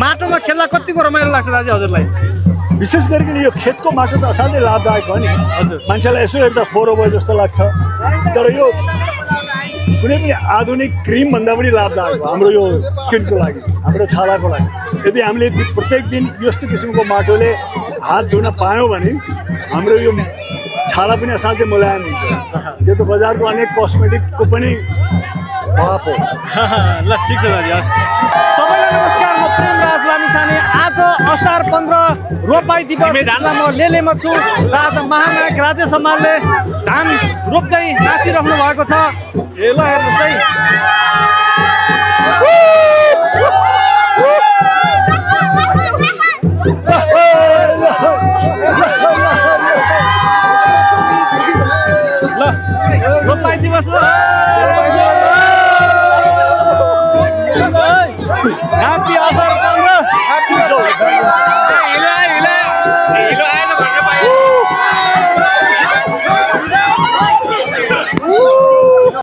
माटोमा खेल्दा कतिको रमाइलो लाग्छ दाजु हजुरलाई? विशेष गरिकन यो खेतको माटो त असाध्यै लाभदायक हो नि। हजुर। मान्छेलाई यसो हेर्दा फोहोर भयो जस्तो लाग्छ, तर यो कुनै पनि आधुनिक क्रिम भन्दा पनि लाभदायक हो हाम्रो यो स्किनको लागि, हाम्रो छालाको लागि। यदि हामीले प्रत्येक दिन यस्तो किसिमको माटोले हात धुन पायौँ भने हाम्रो यो छाला पनि असाध्यै मुलायम हुन्छ। यो त बजारको अनेक कस्मेटिकको पनि भाप हो। ल ठिक छ दाजु, हस्। सबैलाई नमस्कार, म प्रेमराज लामिछाने। आज असार 15 रोपाई दिवस म लेलेमा छु र आज महानायक राजेश हमालले धान रोप्दै नाचिराख्नु भएको छ। ल हेर्नुहोस् है।